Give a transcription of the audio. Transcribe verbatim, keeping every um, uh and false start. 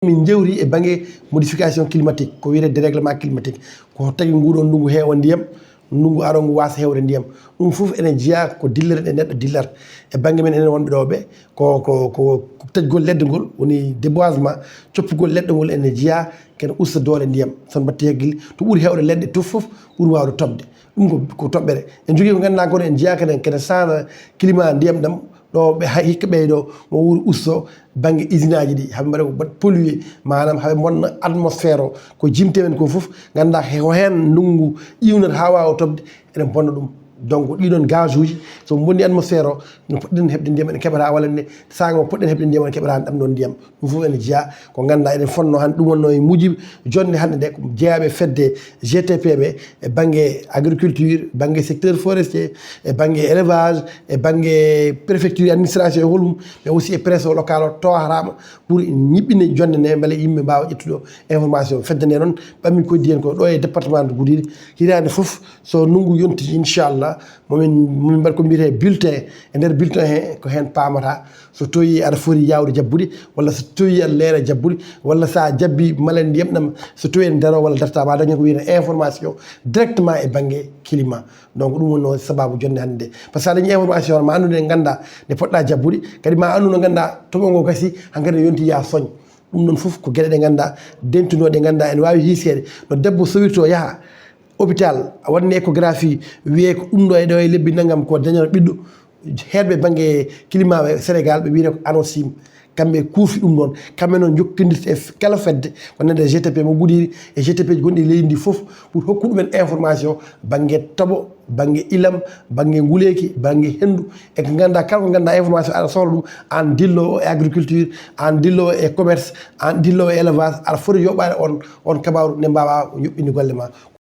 Min njewti e bannge modification climatique, ko wiyetee dérèglement climatique, ko tagi nguɗon ndungu heewa ndiyam, ndungu arongu waasa heewde ndiyam. Ɗum fof ene jeyaa ko dillere ɗe neɗɗo dillata. E bannge men enen wonɓe ɗo ɓe, ko, ko, ko taƴgol leɗɗe ngol woni déboisement, coppugol leɗɗe ngol ene jeyaa kene usta doole ndiyam. So on mbaɗti hakkille, to ɓuri heewde leɗɗe to fof ɓuri waawde toɓde. Ɗum ko, ko toɓɓere. En njogii ko ngannduɗaa kono en jeyaa kene, kene saana climat ndiyam ɗam, ɗo ɓe hay hikka ɓeyɗo mo wuri usto bannge usine aji ɗi, haɓe mbaɗa ko mbaɗa polluer, maanaam haɓe mbonna atmosphère o. Ko jimte men ko fof, ngannduɗaa he, ko heen ndungu iwnata haa waawa toɓde, eɗen mbonna ɗum. Donc ɗiɗon gaz uji, so mbonni atmosphère o, no poɗɗen heɓde ndiyam, en keɓata walla ne, saanga mo poɗɗen heɓde ndiyam, en keɓata ɗam ɗon ndiyam. Ɗum fof ene jeyaa ko ngannduɗaa eɗen fotnoo hannde, ɗum wonnoo e muujiiɓe jonnde hannde nde, ko jeyaaɓe fedde G T P ɓe e bannge agriculture, bannge secteur forestier, e bannge élevage, e bannge préfecture administration e holɗum, mais aussi e presse o local o tooraama pour ñiɓɓinde jonnde nde, mbele yimɓe mbaawa ƴettude information. Fedde nde noon, ɓammi koddi en ko ɗo e département de Goudiry, hitaande fof, so ndunngu yonti, inchallah, momin, momin mbaɗa ko mbiyetee bulletin. E nder bulletin he, ko heen paamata so tawii aɗa foti yaawde jabbude, walla so tawii aɗa leela jabbude, walla so a jabbii malen ndiyam ɗam, so tawii ene daroo walla dartaa, ma daña ko wiyetee information directement e bannge climat. Donc ɗum woni noon sababu jonnde hannde nde. Par ce que so a dañii information ma anndu nde ngannduɗaa nde poɗɗa jabbude, kadi ma anndu nde ngannduɗaa toɓo ngo gasi, hankadi ne yonti ya soñ. Ɗum ɗon fof ko geɗe ɗe ngannduɗaa dentuɗo, ɗe ngannduɗaa ene waawi hiiseede. No debbo sowirtoo yaha hôpital, a waɗni échographie, wiyee ko ɗum ɗo e ɗo e lebbi nanngam ko dañata ɓiɗɗo. Heewɓe bannge climat ɓe Sénégal ɓe wiyetee ko ANOCIM. Kamɓe kuufi ɗum ɗoon. Kamɓe noon njokkondirta e f-, kala fedde, wonande G T P mo Goudiry e G T P ji gonɗi e leydi ndi fof, pour hokku ɗumen information bannge toɓo, bannge ilam, bannge nguleeki, bannge henndu, e ko ngannduɗaa, kala ko ngannduɗaa information aɗa sohla ɗum, aan dilloowo e agriculture, aan dilloowo e commerce, aan dilloowo e élevage, aɗa foti yoɓaade on, on kabaaru nde mbaawa yuɓɓinde golle ma.